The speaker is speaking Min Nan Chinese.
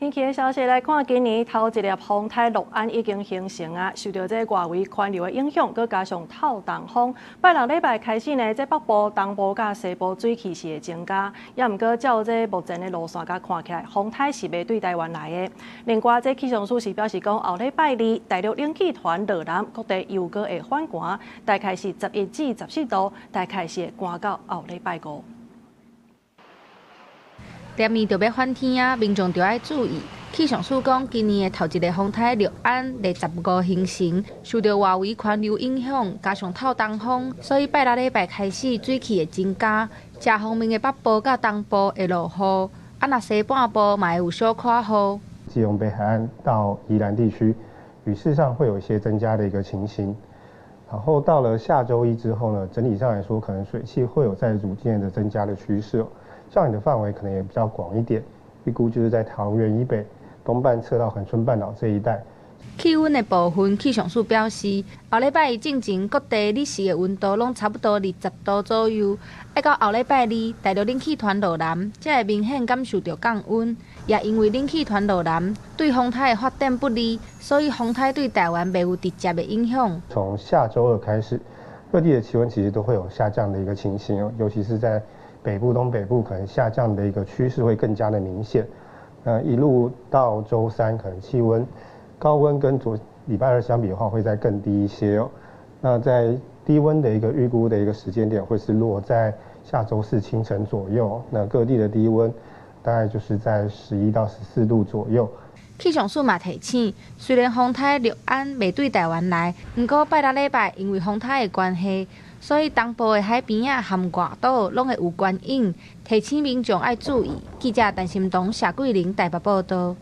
天氣的消息來看，今年頭一粒風颱樂安已經形成啊，受著這外圍環流的影響，閣加上透東風，拜六禮拜開始呢，這北部、東部佮西部水氣是會增加，也毋過照這目前的路線共看起來，風颱是袂對台灣來的。另外，這氣象署是表示講，後禮拜二大陸冷氣團落南，各地又閣會反寒，大概是11至14度，大概是會寒到後禮拜五。連綿著欲反天啊，民眾著愛注意。氣象署講，今年的頭一个風颱樂安25形成，受著外圍環流影響，加上透東風，所以拜六禮拜開始水氣會增加。遮方面的北部佮東部會落雨，啊若西半部嘛會有小可雨。基隆北海岸到宜蘭地區，雨勢上會有一些增加的一個情形。然後到了下週一之後呢，整體上來說，可能水汽會有在逐漸的增加的趨勢。降雨的範圍可能也比較廣一點，預估就是在桃園以北、東半側到恆春半島這一帶。氣溫的部分，氣象署表示，後禮拜一進前各地日時的溫度攏差不多20度左右。愛到後禮拜二，大陸冷氣團落南，才會明顯感受著降溫。也因為冷氣團落南，對風颱的發展不利，所以風颱對台灣袂有直接的影響。從下週二開始，各地的氣溫其實都會有下降的一個情形哦，尤其是在北部、東北部可能下降的一個趨勢會更加的明顯。一路到週三，可能氣溫高溫跟昨禮拜二相比的話，會再更低一些哦。那在低溫的一個預估的一個時間點，會是落在下週四清晨左右。那各地的低溫大概就是在11到14度左右。氣象署嘛提醒，雖然風颱樂安袂對台灣來，毋過拜六禮拜因為風颱的關係，所以東部的海邊仔和外島攏會有懸湧，提醒民眾愛注意。記者陳心彤、謝桂玲台北報導。